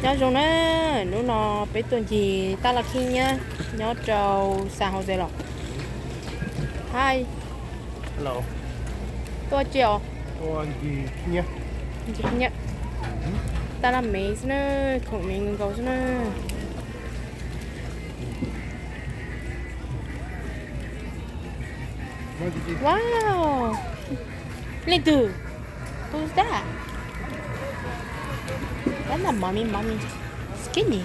Nyob zoo na, hnub no peb tuaj ncig tab laj khib nyiab nyob rau San Jose los. Hi. Tuaj tsi os? Ncig khib nyiab. Tab laj mev xwb na, khoom mev nkaus xwb na. Wow. Leej twg? Who's that? That's not mommy, mommy. Skinny.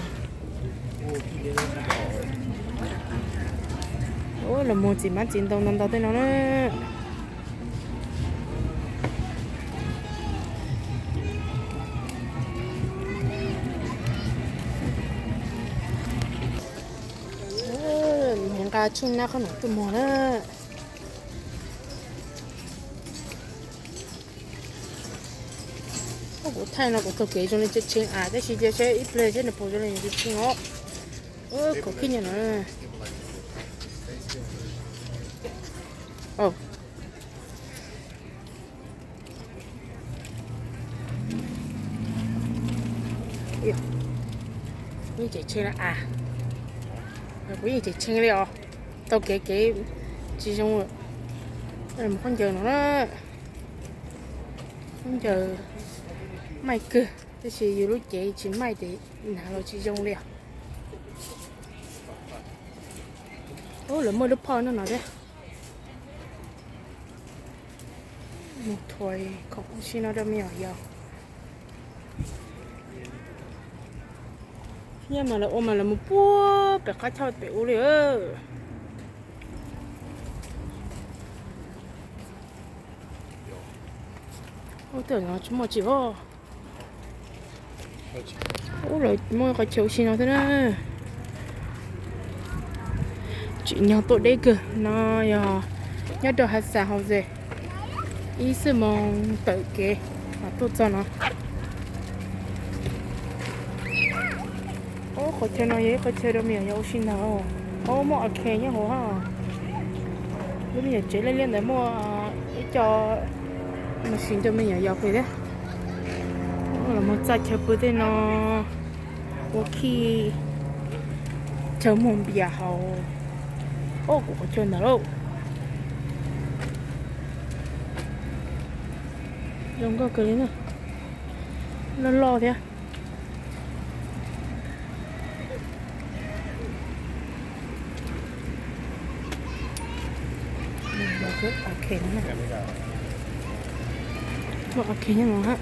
Ua los muag txiv hmab txiv ntoo ntau ntau tej no na. Nqa tsheej nab qhob noom tuaj muag na. Kuv thaij no kuv taug kev zoo li tshee tshee av, tab sis cia seb ib pliag seb nws puas zoo li tshee tshee os. Khov khib nyiab no. Yeej tseem tshee a, kuv yeej tseem tshee li os. Taug kev kev tsis zoo, mus khaub ncaws no na. Khaub ncaws maij kawg, tab sis yus lub cev tsis maij ces hnav los tsis zoo li os. Ub, lawv muaj lub phoj noj no thiab. Mus thuav khoom ua si no rau me nyuam yaus. Thiab mas lawv ua mas lawv mus puag pem qab choj pem ub li. Ub, tej no tsis muaj tsis os. Ub, lawv muaj qhov chaw ua si no thiab na. Tsim nyog tuaj deb kawg no, yog nyob rau Hav Xas Hauv Zes, ib xuab moos tawm kev mas tuaj txog no. Ub, qhov chaw no yog ib qhov chaw rau me nyuam yaus ua si ntag. Ub, muaj arcade nyob hauv hab. Lub me nyuam tsev liab liab ntawd muaj ib co machine rau me nyuam yaus pem thiab. Los mus txaj chaw pw tej no, ua khij, chaw muag npias hauv. Ub, kuv qhov chaw ntawd lauj. Zoo nkauj kawg li na. Loj loj thiab. Muaj arcade nyob no hab.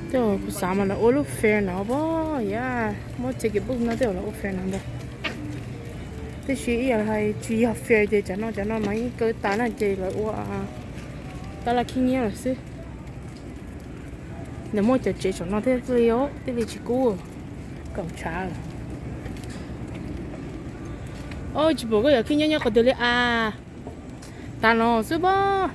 Tej zaum kuv xav mas lawv ua lub fair no pab yam muab ticket book no tej zaum lawv ua fair no ntag. Tab sis ib yam li hais tsis yog fair ces tsam no tsam no mas yeej kaw tas na ces lawv ua tab laj khib nyiab lawm xwb. Nws muaj cov tsev saum no thiab li os, thiaj li tsis kub, kaum tshav. Ub, tsis pom koj yawm khib nyiab nyob qhov twg li as? Tas los xwb pob.